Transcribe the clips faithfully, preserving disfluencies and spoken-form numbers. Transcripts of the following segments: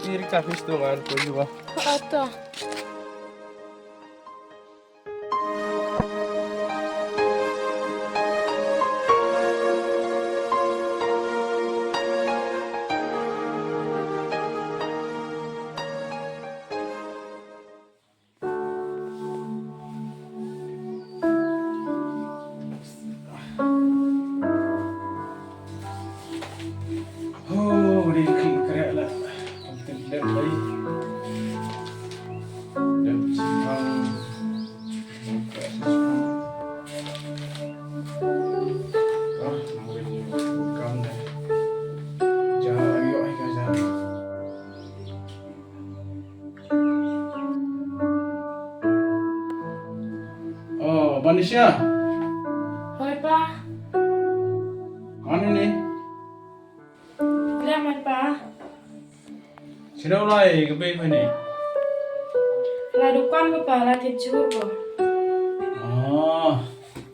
Iri ka fish tu ngan ko juga. Ata. Oh, ri ki krek la. Kan tem lem lai. Lem simpang. Buka simpang. Ah, nang ri ni buka ne. Jangan ayo ai ka jangan. Oh, Banisha. Hoi, Pa. Mano ni? Lem, Pa. Sino lai ka bei mane? La dukan ko, Pa, la tip jhur ko. Oh,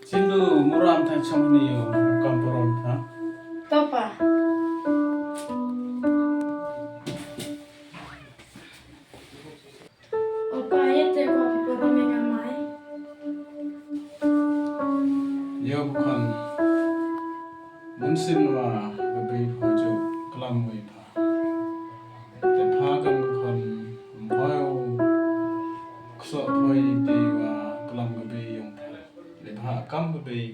sindu muram tha cham ni yo, kam porom tha. To, Pa. O Pa, ïa te ko phi por me nga mai. Ïa u khon. Mynsiem wa ka bei pha ju klam wei pha. Te pha kam ka khon ym hoi u ksoh phoi te wa klam ka bei yong pha. Leh bha kam ka bei.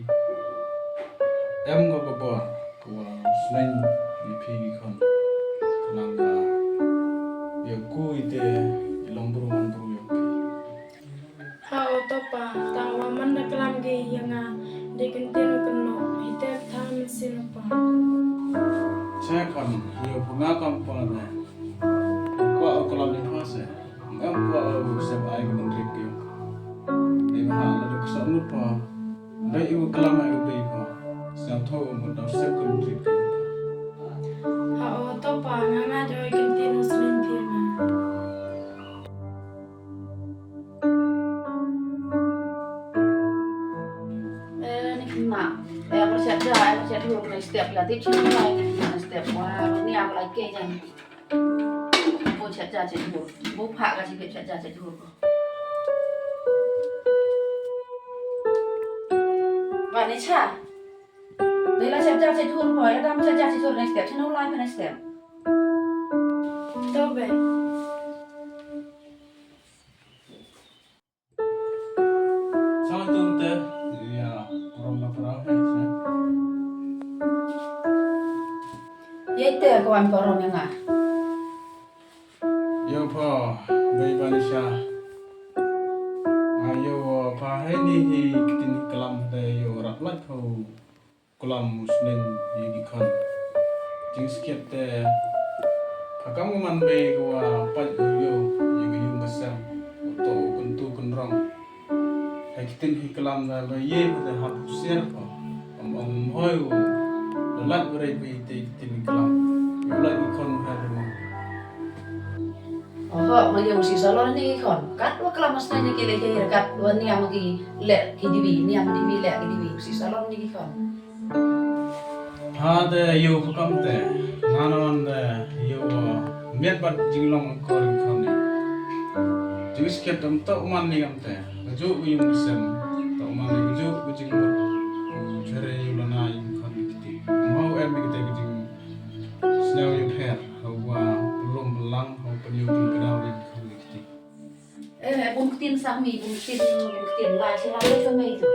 Em ko ka bor ko wa sneng ïa phi ki khon. Khnang ba ïa ku ite i long bru man bru ïa phi. Ha o to Pa, ta wa man da klam ki ïa nga de kyntien u kynnoh ite tha mynsiem Pa. Cha khon ïa pha nga kam pa ne. Ko u klam ïa pha se. Em kwah u sep ai ka ban rip ki. Dei ba ha la dei ksoh mut pha. Dei u klam ai u bei pha. Sngewthuh u mut da sep ka ban rip ki. Ha o to Pa, nga nga joi kin tin u smen phi ma. Eh, ni kena. Eh, persiap ja, eh, persiap dulu kena step ya. Tip sini lah, kena step. Wah, ni aku lagi jan. Bun shet ja shet jhur. Bun phah ka sibit shet ja shet jhur ko. Ba ni cha. Dei la shet ja shet jhur ko. Ïa dang shet ja shet jhur next step. Sino lai next step. To be. Sa tum te, ïa, parom na parau he se. Ïa te ko wan parom ïa nga. Ïa pha, bei Banisha. Nga ïa pha he ni hi ktin klam te ïa rap lait pha. Klam u snem ïa ki khon. Jingskhem te pha kam ka man bei ka wa pait u ïoh ïa ka yung ka sem. U to u kyntu kynrong. Hai ki tin hi klam da ba ïa ka te hap husiar ko. Am ong hoi u. Da lait u rei bei te ki tin hi klam. Ïa lait ki khon ha ri mo. Oho, ma ïa u si salon ni ki khon. Kat wa klam mas ne ki le ki kat wa niam ki le ki diwi, niam diwi le ki diwi u si salon ni ki khon. Ha te ïa u pha kam te, ngan wan te ïa u miet bad jinglong kor ki khon ni. Jingskhem tam to man ni kam te, ka ju ka yung ka sem, to man ni ka ju ka jingmut, u chere ïa u lana ïa ki khon ni kiti. Mau em ni kite ka jing sñiaw ïapher, ha u wa pynlong pynlang, ha u pynïoh pynkdaw ïa ki khon ni kiti. Eh, bun ktien sa mi, bun ktien, bun ktien, lai sila lai sa mi tu.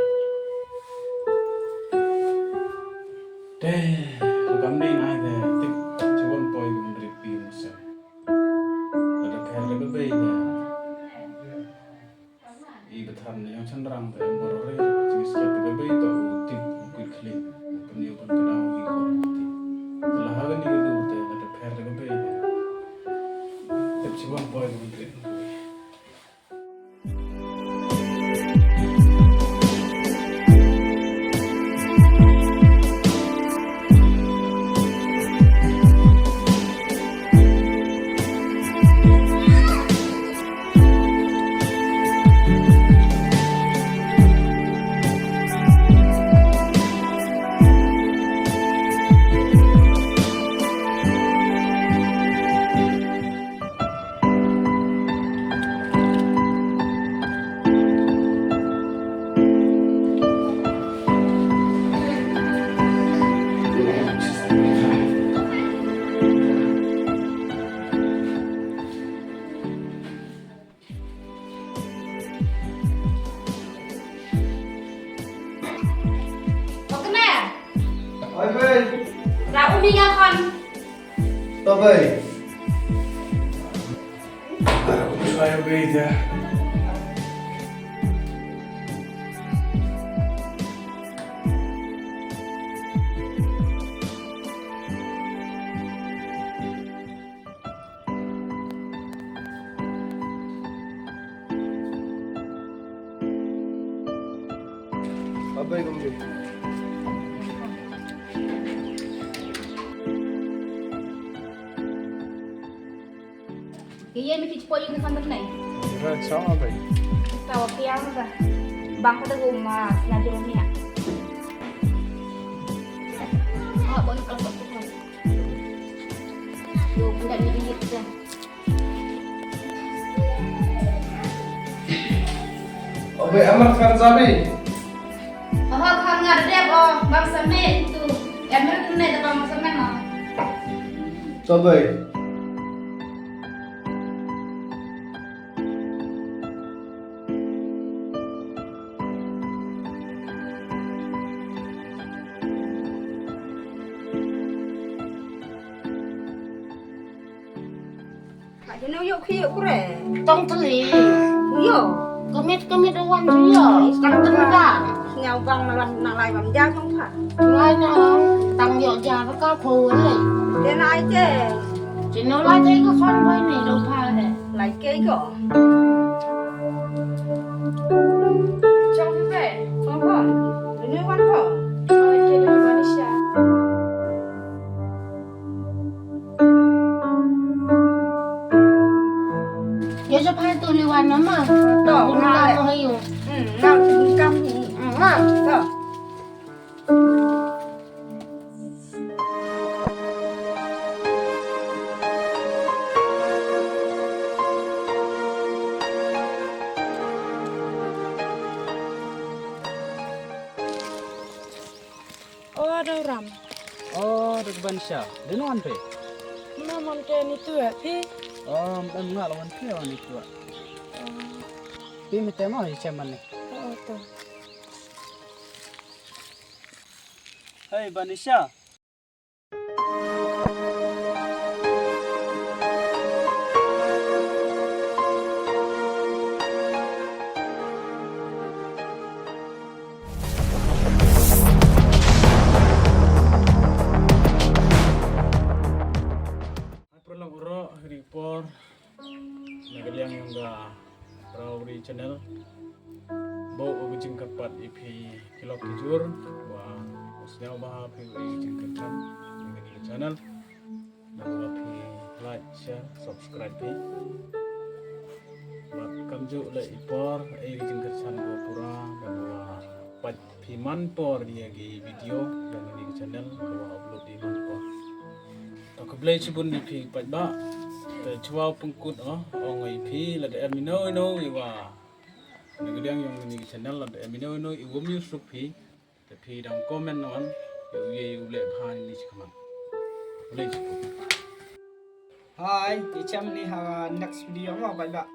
Te, ka kam ni ngai te, tip, chibun poi bun rip pi musa. Ka da kher ka da bei te. I ba than ne yang chan rang te, bor re, jingskhem te ka bei te, u tip, u kwit khlieh, u pynïoh pynkdaw ki khon ti. Te la ha ka ni ka dur te, ka da kher ka bei te. Tip chibun poi bun rip. Hey. Try a breather. Abai gumbi. Ye ye mi ki chpo yu ki khon tak nai. Ra chong abai. Ka wa piang ba. Bang ka da gum ma sna jero mi ha. Ha bon ka ko ko. Yo ku da mi di ye. Obe amar kan sabi. Oho, khan ngar dep o, bang samen tu. Amar tu ne da bang samen o. Sabai. Ka jino yo khi yo kure. Tong teli. Yo. Kemit kemit wan yo. Kan tenda. Nyau bang malam na lai bam ja jong pha. Lai na tang yo ja ka ko le. Te na ai te. Jino lai te ko khon boy ni lo pha le. Lai ke ko. Chong phe. Chong pha. Ni wan pha. Lai ke ni wan sha. Yo sa pa tu liwan nama. To, na mo hayo. Hmm, na kam ni. Hmm, ma. To. O Dawram. O Dawban sha. Dino wan phi? Ma mon ke ni tu eh phi. O em nga la wan phi wan ni tu. Phi mi tema hi chaman ni. O to. Hey Banisha. Hai paralok baroh, ha kane ka por na ka liang jong ka Rauri Channel. Bad ka jingkyrpad ïa phi ki lok ki jur, wa u sngewbha phi ïa ka jingkyrpad ïa kane ka channel. Nangta phi like, share, subscribe phi. Bad kumjuh leh i por, ïa ka jingkyrpad wa pura, nangta phi man por ïa ki video jong kane ka channel, ka wa upload ïa man por. To khublei shibun ïa phi paidbah. Te shuwa pynkut o, ong ïa phi lada em ino ino i wa na ka liang jong kane ka channel, lada em ino ino i wa ym ïohsuk phi. Te phi dang comment noh ïa u ïa u leh bha ïa ni shi kman. Khublei shibun. Hai, i chem ni ha next video mo paidbah.